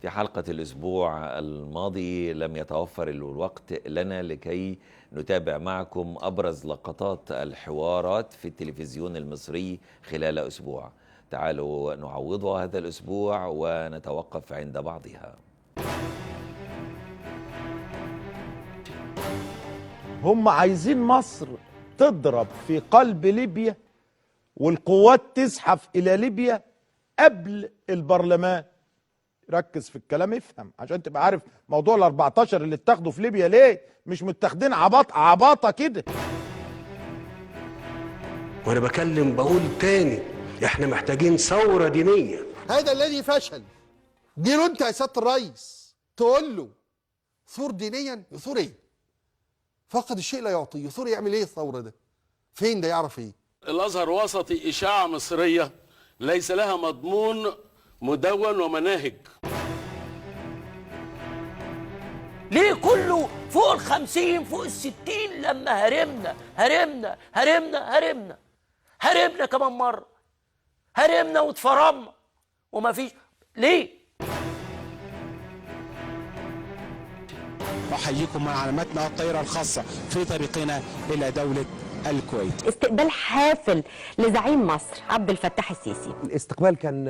في حلقة الأسبوع الماضي لم يتوفر الوقت لنا لكي نتابع معكم أبرز لقطات الحوارات في التلفزيون المصري خلال أسبوع. تعالوا نعوضها هذا الأسبوع ونتوقف عند بعضها. هم عايزين مصر تضرب في قلب ليبيا والقوات تزحف إلى ليبيا قبل البرلمان. ركز في الكلام، افهم عشان تبقى عارف موضوع ال 14 اللي اتاخدوا في ليبيا ليه مش متاخدين عباطه كده. وانا بكلم بقول تاني، احنا محتاجين ثورة دينية. هذا الذي فشل دينه انت يا سيادة الرئيس تقول له ثور دينيا، يثور ايه؟ فقد الشيء لا يعطيه، يثور يعمل ايه الثورة ده؟ فين ده يعرف ايه؟ الازهر وسطي اشاعة مصرية ليس لها مضمون مدون ومناهج. ليه كله فوق 50 فوق 60 لما هرمنا هرمنا هرمنا هرمنا هرمنا كمان مرة، هرمنا واتفرمنا وما فيش ليه؟ أحييكم مع علامتنا الطائرة الخاصة في طريقنا إلى دولة الكويت. استقبال حافل لزعيم مصر عبد الفتاح السيسي. الاستقبال كان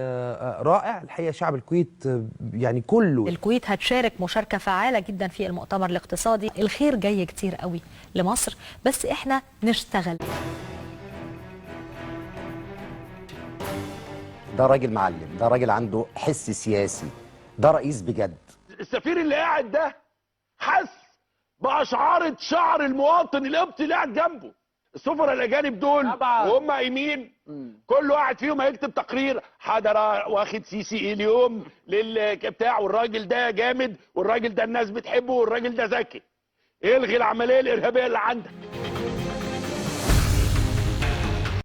رائع الحقيقة، شعب الكويت يعني كله. الكويت هتشارك مشاركة فعالة جدا في المؤتمر الاقتصادي. الخير جاي كتير قوي لمصر، بس احنا نشتغل. ده راجل معلم، ده راجل عنده حس سياسي، ده رئيس بجد. السفير اللي قاعد ده حس بأشعارة شعر المواطن القبطي اللي قاعد جنبه. السفراء الاجانب دول وهم قايمين كل واحد فيهم هيكتب تقرير حضر واخد سيسي ايه اليوم بتاع، والراجل ده جامد، والراجل ده الناس بتحبه، والراجل ده ذكي. الغي العملية الارهابية اللي عندك.